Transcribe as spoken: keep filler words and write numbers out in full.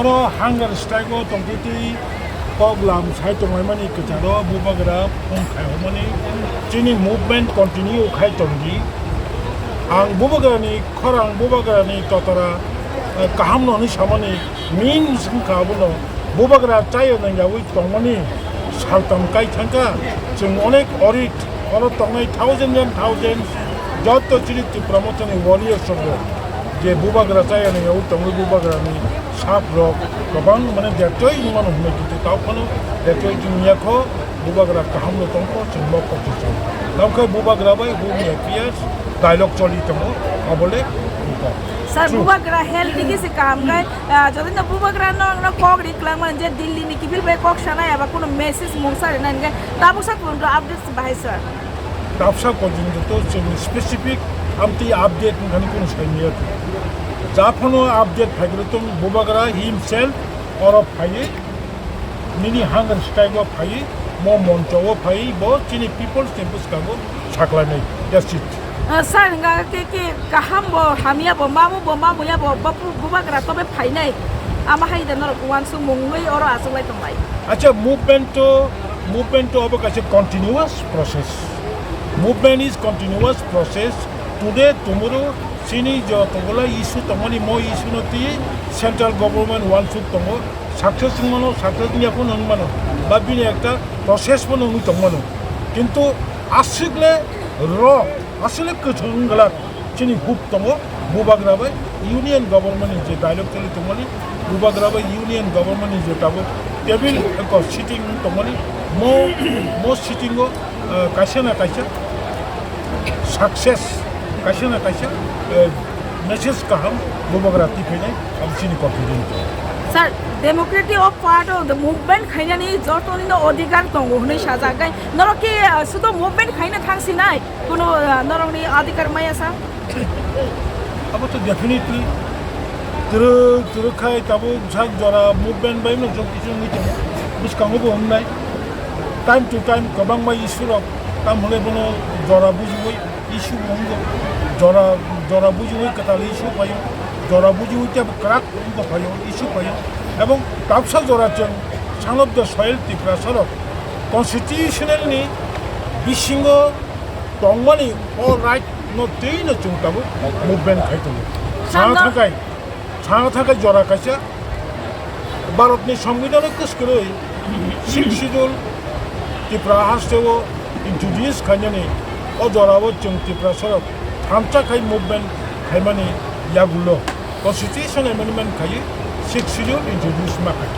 No hunger strike o tongtwi twi kok lam sai tonglaimani kwcharo bubagra phone khai hwnmani chini movement continue khai tongdi. Ang bubagrani khorang bubagrani totara, eh, kahamno hwnwi samani main wngkha abono bubagra chaya nangyawi tongmani saltam kai thangkha chwng onek orit oro tongnai thousand and thousands joto chini Tipra Mothani warriors rok je bubagra chaya nangyawi tongwi bubagrani sap rok kwbang mane detoi wngmano hwnwi kiti tao phano detoi chwng yakho bubagra kahamno tongkho chwng mokol chwng. Tamo khe bubagra bai home affairs dialogue choli tongo, abole wngkha. Sir, true. Bubagra health ni kisi kaham khai, ah, jodi no bubagra no, no kok ri klang man je Delhi ni kibil bai kok sanai aba kuno message mungsa rina hingke tabuk sa kuno updates bahai sir. Tapsa porjonto to chwng specific amtwi update wngkhani kuno saimaya. Ja phano update phaigwrwi tong bubagra himself oro phaiwi nini hunger strike o phaiwi mo moncho o phaiwi bo chini people's ni bwskango saklainai. That's it. Ah, sir, hingka ke, ke kaham bo, hamya bo, mamu bo, mamuya bo, bo pu-, bubagra tobe phainai. Ama hai da norok uansuk mungwi oro achuklai tonglai. Acha, movement to, movement to obo kaisa continuous process. Movement is continuous process. Today, tomorrow, chini joto gola issue tongmani mo issue no twi central government uansuk tongo. Success wngmano, success wngya phano wngmano. Ba bini ekta process phano wngwi tongmano. Kintu aswkle ro, aswkle kwthwng wngwlak chini huk tongo, bubagra bai union government ni je dialogue choli tongmani, bubagra bai union government ni je tabuk table eko sitting tongmani, mo, mo sitting o, eh, kaisa na kaisa success, kaisa na kaisa, eh, message kaham bubagra twi phainai, abo chini confident. Sir, democratic of part of the movement khainani joto ni no adhikar tongo hwnwi sajak, kai norok ke, eh, sudo movement khaina thang sinai? Kuno, ah, norokni adhikar maya sa? Abo to definitely. Twrwk, twrwk khai tabuk sak jora movement bai no jok kisu wngwi tongo. Bwskango bo wngnai. Time to time kwbangma issue rok tam hwnwi bono jora bujiwi issue bo wngo. Jora, jora bujiwi kwtal issue phaio. Jora bujiwi tei kwrak wngkha phaio, issue phaio. Ebong tapsa jora chwng Son of the Soil Tiprasa rok constitutional ni bisingo tongmani o right no twi no chwng tabuk movement khai tongo. Sana thangkai, sana thangkai jora kaisa Bharat ni Samvidhan o kwskwrwi Sixth Schedule Tipra haste o introduce khainani o jora o chwng Tiprasa rok thansa khai movement khaimani yagulo Constitution amendment khaiwi Sixth Schedule introduce ma khai.